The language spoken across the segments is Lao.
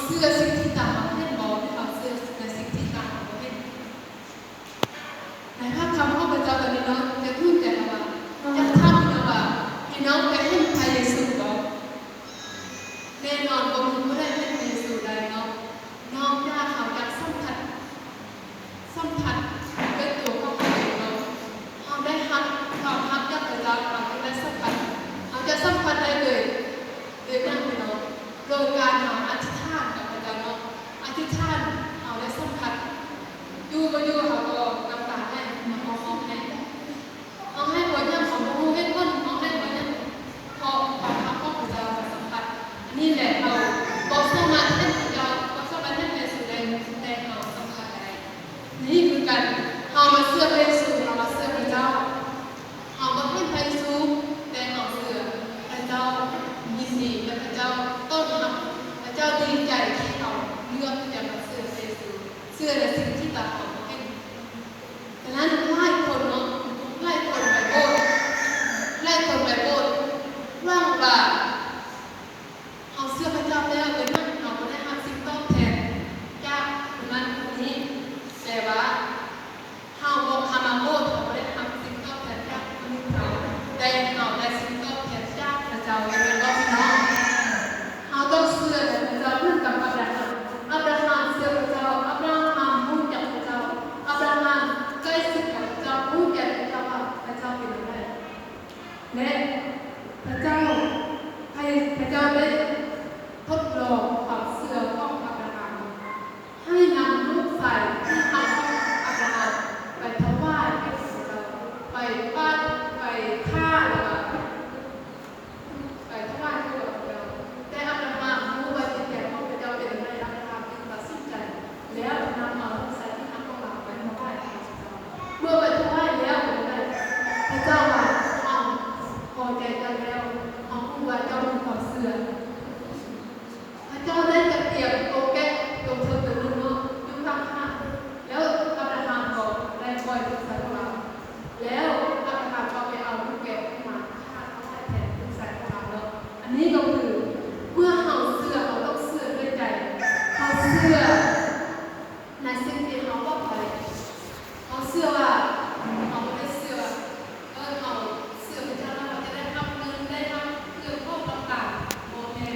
ເຊື່ອສິ່ງທີ່ຕາເຮົາເຫັນບໍ່ ຫຼືເຮົາເຊື່ອໃນສິ່ງທີ່ຕາເຮົາບໍ່ເຫັນ? ໃນພາກຄຳຂອງພະເຈົ້າຕອນນີ້ເນາະ ຢາກຮູ້ແຕ່ວ່າ ຢາກຖາມພີ່ນ້ອງວ່າ ພີ່ນ້ອງໄດ້ເຫັນພະເຢຊູບໍ່? ແນ່ນອນ ບໍ່ມີຜູ້ໃດເຫັນພະເຢຊູໄດ້ເນາະ ນອກຈາກເຮົາຈະສຳຜັດ ສຳຜັດດ້ວຍຕົວຂອງເຮົາເອງເນາະ. ເຮົາໄດ້ຮັບຄວາມຮັກຈາກພະເຈົ້າ ເຮົາຈຶ່ງໄດ້ສຳຜັດ. ເຮົາຈະສຳຜັດໄດ້ໂດຍ ໂດຍຫຍັງພີ່ນ້ອງ? ໂດຍການເຮົາອະທິດຖານກັບພະເຈົ້າເນາະ. ອະທິດຖານ ເຮົາໄດ້ສຳຜັດ. ຢູ່ບໍ່ຢູ່ເຮົາກໍນ້ຳຕາໄຫຼ ເຮົາກໍຮ້ອງໄຫ້. ຮ້ອງໄຫ້ເພາະຫຍັງ? ເຮົາບໍ່ຮູ້ເຫດຜົນ. ຮ້ອງໄຫ້ເພາະຫຍັງ? ເພາະຄວາມຮັກຂອງພະເຈົ້າເຮົາສຳຜັດ. ອັນນີ້ແຫຼະ ເຮົາບໍ່ສາມາດເຫັນພະເຈົ້າ ບໍ່ສາມາດເຫັນພະເຢຊູໄດ້ ແຕ່ເຮົາສຳຜັດໄດ້. ນີ້ຄືກັນ ເຮົາມາເຊື່ອພະເຢຊູ ເຮົາມາເຊື່ອພະເຈົ້າ. ເຮົາບໍ່ເຫັນພະເຢຊູ ແຕ່ເຮົາເຊື່ອ. ພະເຈົ້າຍິນດີ ແລະ ພະເຈົ້າຕ້ອນຮັບ. ພະເຈົ້າດີໃຈທີ່ເຮົາເລືອກທີ່ຈະມາເຊື່ອພະເຢຊູ ເຊື່ອໃນສິ່ງທີ່ຕາເຮົາບໍ່ເຫັນ. ສະນັ້ນຫຼາຍຄົນເນາະ ຫຼາຍຄົນໄປໂບດ ຫຼາຍຄົນໄປໂບດ ຫວັງວ່າ ເຮົາເຊື່ອພະເຈົ້າແລ້ວ ເປັນຫຍັງເຮົາບໍ່ໄດ້ຮັບສິ່ງຕອບແທນຈາກຄົນນັ້ນຄົນນີ້? ແຕ່ວ່າເຮົາບໍ່ ເຮົາມາໂບດ ເຮົາບໍ່ໄດ້ຮັບສິ່ງຕອບແທນຈາກມະນຸດເຮົາ ແຕ່ເຮົາໄດ້ສິ່ງຕອບແທນຈາກພະເຈົ້າ ແມ່ນບໍ່ພີ່ນ້ອງ? ເຮົາຕ້ອງເຊື່ອໃນພະເຈົ້າເໝືອນກັບອັບຣາຮາມ. ອັບຣາຮາມເຊື່ອພະເຈົ້າ ອັບຣາຮາມຮູ້ຈັກພະເຈົ້າ ອັບຣາຮາມໃກ້ຊິດກັບພະເຈົ້າ ຮູ້ໃຈພະເຈົ້າວ່າພະເຈົ້າເປັນແນວໃດ. ແລະ ພະເຈົ້າ ພະ ພະເຈົ້າໄດ້ທົດລອງຄວາມເຊື່ອຂອງອັບຣາຮາມ ໃຫ້ນຳລູກຊາຍທີ່ຮັກຂອງອັບຣາຮາມໄປຖວາຍແກ່ພະເຈົ້າ ໄປປາດ ໄປຂ້າ ແລ້ວກໍໄປຖວາຍໃຫ້ກັບພະເຈົ້າ. ແຕ່ອັບຣາຮາມຮູ້ວ່າຈິດໃຈຂອງພະເຈົ້າເປັນແນວໃດ ອັບຣາຮາມຈຶ່ງຕັດສິນໃຈ ແລ້ວນຳເອົາລູກຊາຍທີ່ຮັກຂອງລາວໄປຖວາຍພະເຈົ້າ. ເມື່ອໄປຖວາຍແລ້ວເປັນຈັ່ງໃດ? ພະເຈົ້າວ່າ ເຮົາພໍໃຈເຈົ້າແລ້ວ ເຮົາຮູ້ວ່າເຈົ້າມີຄວາມເຊື່ອ. ພະເຈົ້າໄດ້ຈັດຕຽມໂຕແກະໂຕເທີກໂຕໜຶ່ງເນາະ ຢູ່ຂ້າງທາງ ແລ້ວອັບຣາຮາມກໍໄດ້ປ່ອຍລູກຊາຍຂອງລາວ ແລ້ວອັບຣາຮາມກໍໄປເອົາລູກແກະມາຂ້າຖວາຍແທນລູກຊາຍຂອງລາວເນາະ. ອັນນີ້ກໍຄື ເມື່ອເຮົາເຊື່ອ ເຮົາຕ້ອງເຊື່ອດ້ວຍໃຈ ເຮົາເຊື່ອໃນສິ່ງທີ່ເຮົາຫວັງໄວ້. ເຮົາເຊື່ອວ່າ ເຮົາບໍ່ໄດ້ເຊື່ອວ່າ ເອີ ເຮົາເຊື່ອພະເຈົ້າແລ້ວ ເຮົາຈະໄດ້ຮັບເງິນ ໄດ້ຮັບເຄື່ອງຂອງຕ່າງໆ ບໍ່ແມ່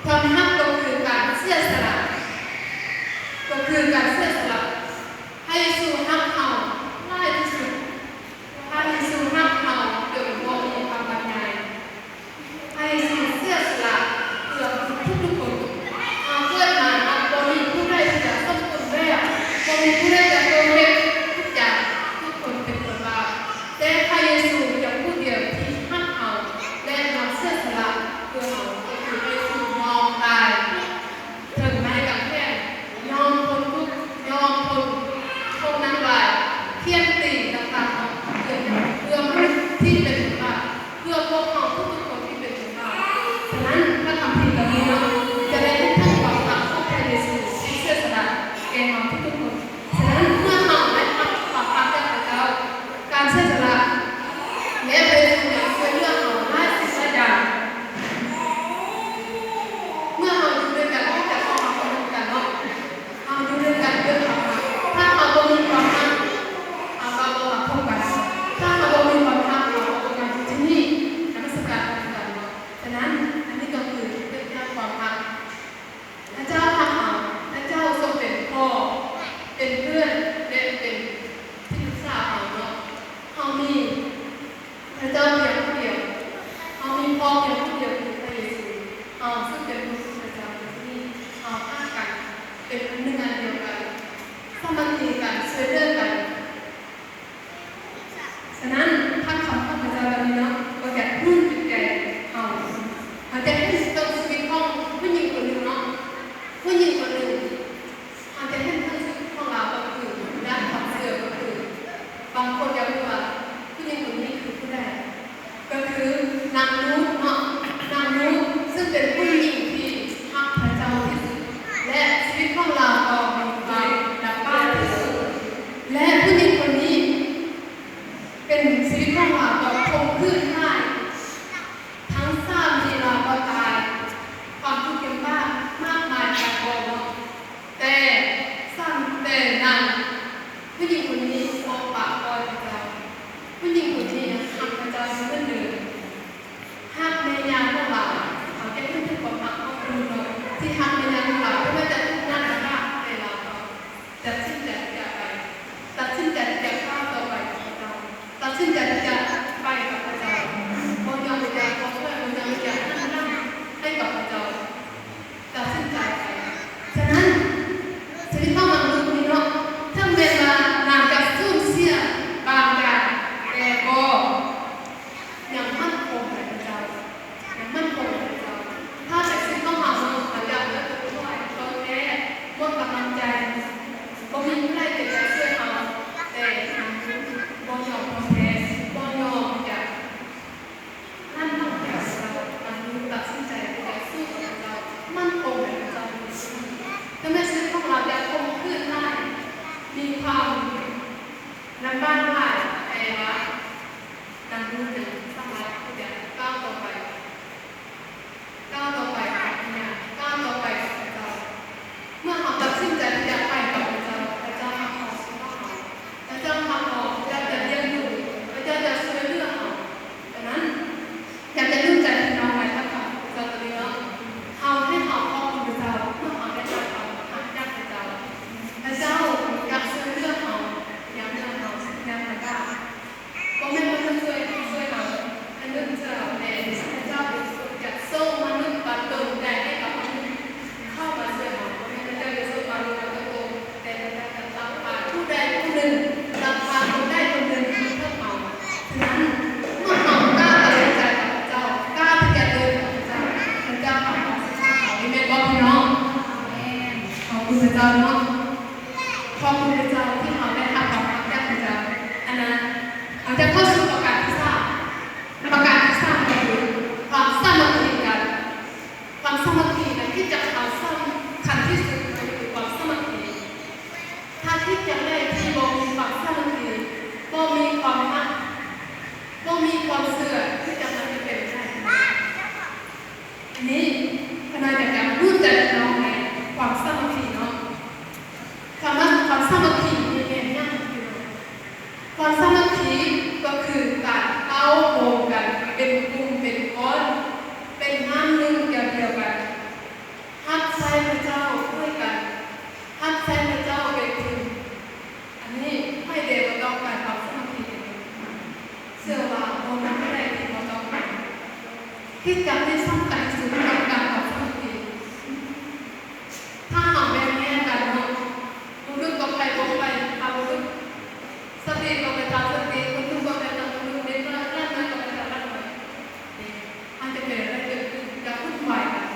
ຄວາມຮັກກໍຄືການເສຍສະຫຼະ, ກໍຄືການເສຍສະຫຼະ. ພະເຢຊູຮັກເຮົາຫຼາຍທີ່ສຸດ. ພະເຢຊູຮັກເຮົາຈົນບໍ່ມີຄຳບັນຍາຍ. ພະເຢຊູເສຍສະຫຼະເພື່ອທຸກໆຄົນ. ເຮົາເກີດມາເນາະ ບໍ່ມີຜູ້ໃດທີ່ຈະສົມບູນແບບ, ບໍ່ມີຜູ້ໃດຈະເປີເຟັກທຸກຢ່າງ. ທຸກຄົນເປັນຄົນບາບ, ແຕ່ພະເຢຊູພຽງຜູ້ດຽວທີ່ຮັກເຮົາ ແລະ ມາເສຍສະຫຼະເພື່ອເຮົາ, ກໍຄືພະເຢຊູຍອມຕາຍເທິງໄມ້ກາງແຂນ, ຍອມທົນທຸກ, ຍອມທົນ ທົນນຳລາຍ, ຄຽນຕີຕ່າງໆເນາະ, ເພື່ອ ເພື່ອມະນຸດທີ່ເປັນຄົນບາບ, ເພື່ອພວກເຮົາທຸກໆຄົນທີ່ເປັນຄົນບາບ. ສະນັ້ນ ພະຄຳພີຕົວນີ້ເນາະ ຈະໄດ້ເຫັນເຖິງຄວາມຮັກຂອງພະເຢຊູທີ່ເສຍສະຫຼະແກ່ເຮົາທຸກໆຄົນ. ສະນັ້ນ ເມື່ອເຮົາໄດ້ຮັບຄວາມຮັກຈາກພະເຈົ້າ, ການເສຍສະຫຼະ ແລະ ພະເຢຊູຍັງຊ່ວຍເຫຼືອເຮົາຫຼາຍສິ່ງຫຼາຍຢ່າງ. ເມື່ອເຮົາຢູ່ດ້ວຍກັນ ເຮົາຈະຕ້ອງຮັບຄວາມຮັກກັນເນາະ. ເຮົາຢູ່ດ້ວຍກັນດ້ວຍຄວາມຮັກ. ຖ້າເຮົາບໍ່ມີຄວາມຮັກ ເຮົາກໍບໍ່ມາພົບກັນ. ຖ້າເຮົາບໍ່ມີຄວາມຮັກ ເຮົາກໍບໍ່ມາຢູ່ທີ່ນີ້ ນະມັດສະການນຳກັນເນາະ. ສະນັ້ນ ອັນນີ້ກໍຄືເປັນແນວຄວາມຮັກ. ພະເຈົ້າຮັກເຮົາ, ພະເຈົ້າຊົງເປັນພໍ່, ເປັນເພື່ອນ ແລະ ເປັນທີ່ປຶກສາເຮົາເນາະ. ເຮົາມີ ພະເຈົ້າພຽງຜູ້ດຽວ. ເຮົາມີພໍ່ພຽງຜູ້ດຽວຄືພະເຢຊູ. ເຮົາຊຶ່ງເປັນລູກຂອງພະເຈົ້າຢູ່ທີ່ນີ້, ເຮົາຮັກກັນ ເປັນອັນໜຶ່ງອັນດຽວກັນ, ສາມັກຄີກັນ, ຊ່ວຍເຫຼືອກັນ. ສະນັ້ນ ພະຄຳຂອງພະເຈົ້າເຫຼົ່ານີ້ເນາະ ກໍຈະໜູນຈິດໃຈເຮົາ. ເຮົາຈະເຫັນເຖິງຊີວິດຂອງຜູ້ຍິງຄົນໜຶ່ງເນາະ, ຜູ້ຍິງຄົນໜຶ່ງ ເຮົາຈະເຫັນເຖິງຊີວິດຂອງລາວກໍຄື ດ້ານຄວາມເຊື່ອກໍຄື ບາງຄົນຢາກຮູ້ວ່າຜູ້ຍິງຄົນນີ້ຄືຜູ້ໃດ? ກໍຄືນາງລູດເນາະ, ນາງລູດ ຊຶ່ງເປັນຜູ້ຍິງທີ່ຮັກພະເຈົ້າທີ່ສຸດ ແລະ ຊີວິດຂອງລາວກໍມີຄວາມລຳບາກທີ່ສຸດ ແລະ ຜູ້ຍິງຄົນນີ້ເປັນ ຊີວິດຂອງລາວກໍຄົມຂືນຫຼາຍ. ທັງສາມີລາວກໍຕາຍ, ຄວາມທຸກຍາກມາກມາຍກາຍບໍ່ເນາະ. ແຕ່ສາມ ແຕ່ນາງຜູ້ຍິງຄົນນີ້ບໍ່ປະປ່ອຍພະເຈົ້າ. ຜູ້ຍິງຄົນນີ້ຮັກພະເຈົ້າຢູ່ເໝືອນເດີມ. ຫາກແມ່ຍ່າຂອງລາວ, ເຮົາຈະເຫັນເຖິງຄວາມຮັກຂອງຜູ້ເນາະ ທີ່ຮັກແມ່ຍ່າຂອງລາວ, ເພາະວ່າຈະທຸກຍາກລຳບາກ ແຕ່ລາວກໍ ຕັດສິນໃຈທີ່ຈະໄປ, ຕັດສິນໃຈທີ່ຈະກ້າວຕໍ່ໄປກັບພະເຈົ້າ, ຕັດສິນໃຈທີ່ຈະໄປກັບພະເຈົ້າ, ບໍ່ຍອມທີ່ຈະເຄາະຖອຍ, ບໍ່ຍອມທີ່ຈະຫັນຫຼັງໃຫ້ກັບພະເຈົ້າ, ຕັດສິນໃຈໄປ. ສະນັ້ນ ຊີວິດຂອງນາງລູດນີ້ເນາະ, ເຖິງແມ່ນວ່ານາງຈະສູນເສຍບາງຢ່າງ, ແຕ່ກໍ ຍັງໝັ້ນຄົງໃນພະເຈົ້າ, ຍັງໝັ້ນຄົງໃນພະເຈົ້າ. ຖ້າແຕ່ຊີວິດຂອງເຮົາເນາະ ເຮົາຢາກເລີກຖອຍ ທໍ້ແທ້ ໝົດກຳລັງໃຈ, ບໍ່ມີຜູ້ໃດທີ່ຈະຊ່ວຍເຮົາ, ແຕ່ເຮົາບໍ່ຍອມທໍ້ແທ້, ບໍ່ຍອມທີ່ຈະຫັນຫຼັງໃຫ້ກັບພະເຈົ້າ, ເຮົາຕັດສິນໃຈທີ່ຈະສູ້ກັບພະເຈົ້າ, ໝັ້ນຄົງໃນພະເຈົ້າ. ເຖິງແມ່ນຊີວິດຂອງເຮົາຈະຂົມຂືນຫຼາຍ, ມີຄວາມລຳບາກຫຼາຍ, ແຕ່ວ່າ ນາງລູດຍັງສາມາດທີ່ຈະກ້າວຕໍ່ໄປ, ກ້າວຕໍ່ໄປກັບພະຍາ, ກ້າວຕໍ່ໄປກັບພະເຈົ້າ. ເມື່ອເຮົາຕັດສິນໃຈທີ່ຈະໄປກັບພະເຈົ້າ, ພະເຈົ້າຮັກເຮົາ, ພະເຈົ້າຮັກເຮົາ, ພະເຈົ້າຈະລ້ຽງດູ, ພະເຈົ້າຈະຊ່ວຍເຫຼືອເຮົາ. ສະນັ້ນ ຢາກຈະໜູນໃຈພີ່ນ້ອງໃນພະຄຳຂອງພະເຈົ້າຕົວນີ້ເນາະ, ເຮົາໃຫ້ເຮົາຂອບຄຸນພະເຈົ້າ ເມື່ອເຮົາໄດ້ຮັບຄວາມຮັກຈາກພະເຈົ້າ. ພະເຈົ້າຢາກຊ່ວຍເຫຼືອເຮົາ, ຢາກເຫຼືອເຮົາ, ຢາກເຫຼືອເຮົາ. ບໍ່ແມ່ນວ່າຈະຊ່ວຍ, ຊ່ວຍເຮົາ, ໃຫ້ເລື່ອງເຈົ້າແດ່, ພະເຈົ້າເປັນຄົນຈະສົ່ງມະນຸດມາດົນໃຈໃຫ້ກັບມະນຸດເຂົ້າມາຊ່ວຍເຮົາ. ບໍ່ແມ່ນພະເຈົ້າຈະສົ່ງມະນຸດມາໂດຍຕົງ, ແຕ່ພະເຈົ້າຈະນຳພາຜູ້ໃດຜູ້ໜຶ່ງ, ນຳພາຄົນໃດຄົນໜຶ່ງມາເພື່ອເຮົາ. ສະນັ້ນ ເມື່ອເຮົາກ້າຕັດສິນໃຈກັບພະເຈົ້າ, ກ້າທີ່ຈະເດີນກັບພະເຈົ້າ, ພະເຈົ້າກໍຈະຊ່ວຍເຮົາ. ເອເມນບໍ່ພີ່ນ້ອງ? ອາເມນ. ຂອບຄຸນພະເຈົ້າເນາະ. ຂອບຄຸນພະເຈົ້າທີ່ເຮົາໄດ້ຮັບຄວາມຮັກຈາກພະເຈົ້າ. ອັນນັ້ນ ເຮົາຈະເຂົ້າສູ່ປະການທີສາມ. ປະການທີສາມກໍຄືຄວາມສາມັກຄີກັນ. ຄວາມສາມັກຄີໃນຄຣິສຕະຈັກເຮົາສຳຄັນທີ່ສຸດກໍຄືຄວາມສາມັກຄີ. ຖ້າຄຣິສຕະຈັກໃດທີ່ບໍ່ມີຄວາມສາມັກຄີ, ບໍ່ມີຄວາມຮັກ, ບໍ່ມີຄວາມເຊື່ອ, ຄຣິສຕະຈັກນັ້ນຈະເປັນໄດ້. ທີນີ້ ຂ້ານ້ອຍຈະຢາກຮູ້ຈັກພີ່ນ້ອງໃນຄວາມສາມັກຄີເນາະ. ຄວາມ ຄວາມສາມັກຄີນີ້ແມ່ນຫຍັງພີ່ນ້ອງ? ຄວາມສາມັກຄີກໍຄືການເຕົ້າໂຮມກັນເປັນກຸ່ມເປັນກ້ອນ, ເປັນນ້ຳໜຶ່ງດຽວກັນ. ຄຣິສຕະຈັກນີ້ສຳຄັນທີ່ສຸດກັບການອອກສາມັກຄີ. ຖ້າເຮົາແບ່ງແຍກກັນເນາະ, ບຸລຸດກໍໄປບໍ່ໄປ, ຖ້າບຸລຸດສະຕີກໍໄປຕາມສະຕີ, ຄົນໜຸ່ມກໍໄປຕາມຄົນໜຸ່ມ, ເດັກນ້ອຍ, ຫຼານນ້ອຍກໍໄປຕາມຫຼານນ້ອຍ. ມັນຈະເປັນອະໄລເກີດຂຶ້ນ? ຈະວຸ່ນວາຍກັນ.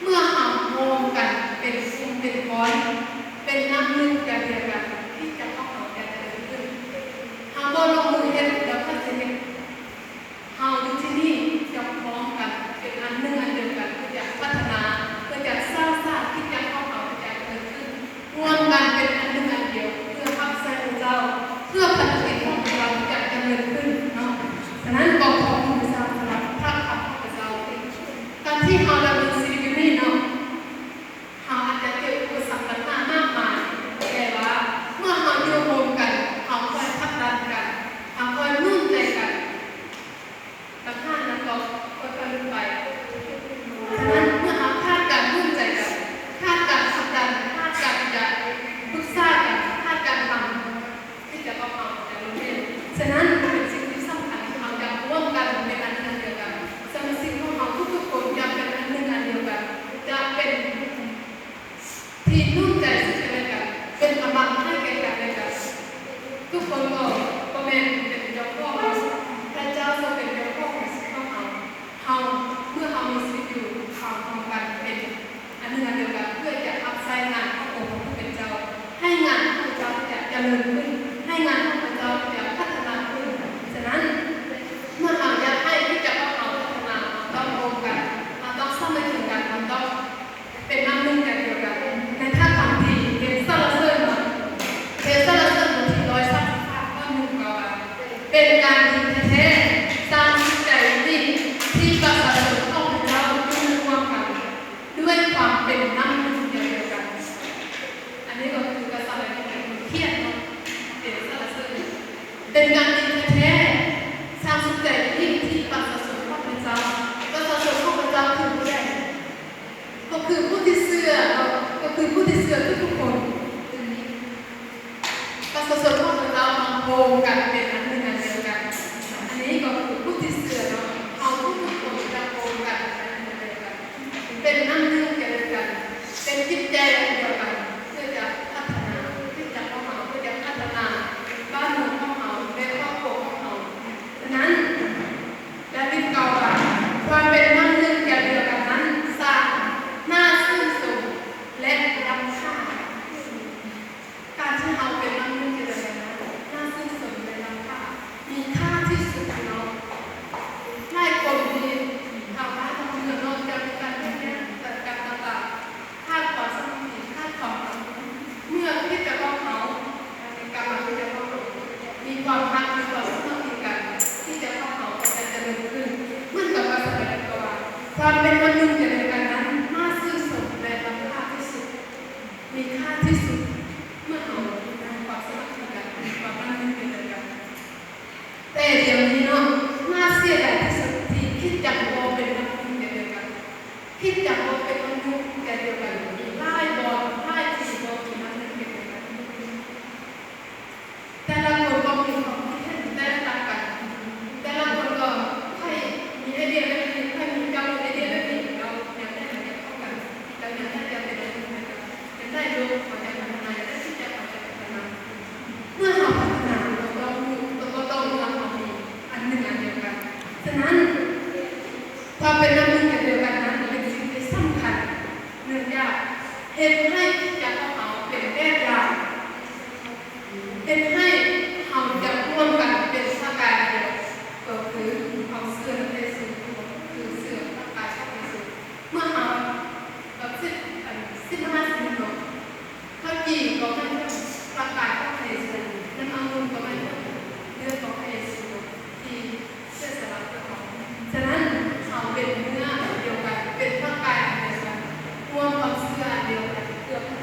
ເມື່ອເຮົາໂຮມກັນເປັນກຸ່ມເປັນກ້ອນ, ເປັນນ້ຳໜຶ່ງໃຈດຽວກັນ, ຄຣິສຕະຈັກຂອງເຮົາຈະຈະເລີນຂຶ້ນ. ເຮົາບໍ່ລົງມືເຮັດ, ແລ້ວໃຜຊິເຮັດ? ເຮົາຢູ່ທີ່ນີ້ຈະພ້ອມກັນເປັນອັນໜຶ່ງອັນດຽວກັນ ເພື່ອຈະພັດທະນາ, ເພື່ອຈະສ້າງສາຄຣິສຕະຈັກຂອງເຮົາໃຫ້ຈະເລີນຂຶ້ນ, ຮ່ວມກັນເປັນອັນໜຶ່ງອັນດຽວ ເພື່ອຮັບໃຊ້ພະເຈົ້າ, ເພື່ອພັນທະກິດຂອງພະເຈົ້າຈະຈະເລີນຂຶ້ນເນາະ. ສະນັ້ນກໍຂອບຄຸນພະເຈົ້າສຳລັບພະຄຳຂອງພະເຈົ້າ. ການທີ່ເຮົາດຳເນີນຊີວິດຢູ່ນີ້ເນາະ, ເຮົາອາດຈະເຈີອຸປະສັກບັນຫາມາກມາຍ, ແຕ່ວ່າເມື່ອເຮົາຢູ່ຮ່ວມກັນ, ເຮົາຄອຍຜັກດັນກັນ, ເຮົາຄອຍໜູນໃຈກັນ, ບັນຫານັ້ນກໍຄ່ອຍໆຫຼຸດໄປ. ສະນັ້ນ ເມື່ອເຮົາຂາດການໜູນໃຈກັນ, ຂາດການຜັກດັນ, ຂາດການທີ່ຈະປຶກສາກັນ, ຂາດການທຳ, ຄຣິສຕະຈັກຂອງເຮົາຈະລົ້ມເຫຼວ. ສະນັ້ນ ເປັນສິ່ງທີ່ສຳຄັນທີ່ເຮົາຈະຮ່ວມກັນເປັນອັນໜຶ່ງອັນດຽວກັນ. ສະມາຊິກຂອງເຮົາທຸກໆຄົນຈະເປັນອັນໜຶ່ງອັນດຽວກັນ, ຈະເປັນ ທີ່ໜູນໃຈເຊິ່ງກັນແລະກັນ, ເປັນກຳລັງໃຫ້ແກ່ກັນແລະກັນ. ທຸກຄົນກໍບໍ່ແມ່ນເປັນເຈົ້າຂອງ, ພະເຈົ້າຊົງເປັນເຈົ້າຂອງໃນຊີວິດຂອງເຮົາ. ເຮົາ, ເມື່ອເຮົາມີຊີວິດຢູ່, ເຮົາຮ່ວມກັນເປັນອັນໜຶ່ງອັນດຽວກັນ ເພື່ອຈະຮັບໃຊ້ງານຂອງອົງພະຜູ້ເປັນເຈົ້າ, ໃຫ້ງານຂອງພະເຈົ້າຈະຈະເລີນຂຶ້ນ, ໃຫ້ງານຂອງພະເຈົ້າຈະພັດທະນາຂຶ້ນ. ສະນັ້ນ ເມື່ອເຮົາຢາກໃຫ້ຄຣິສຕະຈັກຂອງເຮົາພັດທະນາ, ເຮົາຕ້ອງຮ່ວມກັນ, ເຮົາຕ້ອງສາມັກຄີກັນ, ເຮົາຕ້ອງ ເປັນນ້ຳໜຶ່ງໃຈດຽວກັນ. ໃນພະຄຳທີ່ເພງສັນລະເສີນເນາະ, ເພງສັນລະເສີນບົດທີຮ້ອຍສາມສິບຫ້າ ຂໍ້ໜຶ່ງ ກໍວ່າ ເປັນການດີແທ້ໆ, ຊ່າງສຸກໃຈຍິ່ງທີ່ປະຊາຊົນຂອງພະເຈົ້າຢູ່ຮ່ວມກັນດ້ວຍຄວາມເປັນນ້ຳໜຶ່ງໃຈດຽວກັນ. ອັນນີ້ກໍຄືພາສາລາວຂຽນເນາະ, ເພງສັນລະເສີນ ເປັນການດີແທ້ໆ, ຊ່າງສຸກໃຈຍິ່ງທີ່ປະຊາຊົນຂອງພະເຈົ້າ. ປະຊາຊົນຂອງພະເຈົ້າຄືຜູ້ໃດ? ກໍຄືຜູ້ທີ່ເຊື່ອເນາະ, ກໍຄືຜູ້ທີ່ເຊື່ອທຸກໆຄົນ. ປະຊາຊົນຂອງພະເຈົ້າມາໂຮມກັນເປັນອັນໜຶ່ງອັນດຽວກັນ. ອັນນີ້ກໍຄືຜູ້ທີ່ເຊື່ອເນາະ, ເຮົາທຸກໆຄົນຈະໂຮມກັນເປັນອັນໜຶ່ງອັນດຽວກັນ, ເປັນນ້ຳໜຶ່ງໃຈດຽວກັນ, ເປັນຈິດໃຈອັນດຽວກັນ, ເພື່ອຈະພັດທະນາຄຣິສຕະຈັກຂອງເຮົາ, ເພື່ອຈະພັດທະນາບ້ານເມືອງຂອງເຮົາ ແລະ ຄອບຄົວຂອງເຮົາ. ສະນັ້ນ ດາວິດກ່າວວ່າ ຄວາມເປັນນ້ຳໜຶ່ງໃຈດຽວກັນນັ້ນ ຊ່າງໜ້າຊື່ນຊົມ ແລະ ລ້ຳຄ່າ. ການທີ່ເຮົາເປັນນ້ຳໜຶ່ງໃຈດຽວກັນນັ້ນ ໜ້າຊື່ນຊົມ ແລະ ລ້ຳຄ່າ, ມີຄ່າທີ່ສຸດເນາະ. ຫຼາຍຄົນທີ່ທາງບ້ານທາງເມືອງເນາະ ຈະມີການແບ່ງແຍກກັນຕ່າງໆ, ຂາດຄວາມສາມັກຄີ, ຂາດຄວາມຮັກ. ເມື່ອຄຣິສຕະຈັກຂອງເຮົາ ການມາຄຣິສຕະຈັກຂອງເຮົາ ມີຄວາມຮັກ, ມີຄວາມສາມັກຄີກັນ, ຄຣິສຕະຈັກຂອງເຮົາກໍຈະຈະເລີນຂຶ້ນ. ເໝືອນກັບພາສາລາວເວົ້າວ່າ ຄວາມເປັນອັນໜຶ່ງໃຈດຽວກັນນັ້ນ ໜ້າຊື່ນຊົມ ແລະ ລ້ຳຄ່າທີ່ສຸດ. ມີຄ່າທີ່ສຸດ ເມື່ອເຮົາມີຄວາມສາມັກຄີກັນ, ມີຄວາມອັນໜຶ່ງໃຈດຽວກັນ. ແຕ່ດຽວນີ້ເນາະ, ໜ້າເສຍດາຍທີ່ສຸດທີ່ຄຣິສຕະຈັກບໍ່ເປັນນ້ຳໜຶ່ງໃຈດຽວກັນ. ຄຣິສຕະຈັກບໍ່ເປັນນ້ຳໜຶ່ງໃຈດຽວກັນ. ມີຫຼາຍບ່ອນ, ຫຼາຍທີ່ບໍ່ມີນ້ຳໜຶ່ງໃຈດຽວກັນ. ແຕ່ລະຄົນກໍມີຄວາມຄິດເຫັນແຕກຕ່າງກັນ. ແຕ່ລະຄົນກໍໃຜມີໄອເດຍແບບນີ້, ໃຜມີເຈົ້າມີໄອເດຍແບບນີ້, ແລ້ວແນວໃດມັນຈະເຂົ້າກັນ, ແລ້ວແນວໃດຈະເປັນອັນໜຶ່ງໃນການ ເປັນໄດ້ຢູ່ ເຮົາຈະພັດທະນາ, ແຕ່ທີ່ຈະເຮົາຈະພັດທະນາ. ເມື່ອເຮົາພັດທະນາ ກໍຕ້ອງຢູ່, ກໍຕ້ອງເມື່ອເຮົາມີອັນໜຶ່ງອັນດຽວກັນ. ສະນັ້ນ ຄວາມເປັນອັນໜຶ່ງອັນດຽວກັນນັ້ນ ເປັນສິ່ງທີ່ສຳຄັນ. ເນື່ອງຈາກເຮັດໃຫ້ຄຣິສຕະຈັກຂອງເຮົາເປັນແບບຢ່າງ, ເຮັດໃຫ້ເຮົາຈະຮ່ວມກັນເປັນພະກາຍດຽວ, ກໍຄືເຮົາເຊື່ອໃນພະເຢຊູ, ຄືເຊື່ອພະກາຍຂອງພະເຢຊູ. ເມື່ອເຮົາ ແບບສິບ ອັນ ສິບຫ້າ ສິບຫົກ ເຂົ້າຈີ່ກໍໝາຍເຖິງຮ່າງກາຍຂອງພະເຢຊູ, ນ້ຳອະງຸ່ນກໍໝາຍເຖິງເລືອດຂອງພະເຢຊູທີ່ເສຍສະຫຼະເພື່ອເຮົາ. ສະນັ້ນ ເຮົາເປັນເນື້ອອັນດຽວກັນ, ເປັນຮ່າງກາຍອັນດຽວກັນ, ຮ່ວມຄວາມເຊື່ອອັນດຽວກັນ, ເພື່ອພະ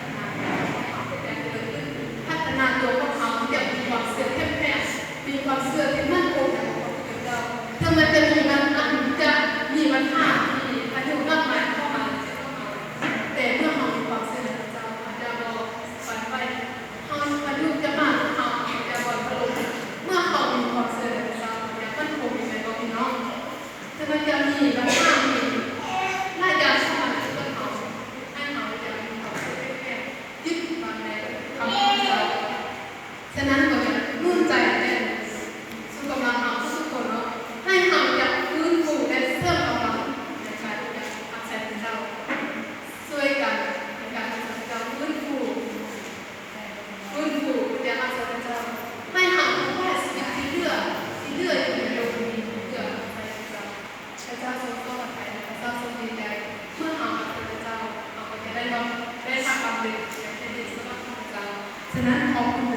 ເປັນເອກສະພາບຂອງເຈົ້າ. ສະນັ້ນ ຂອບຄຸນ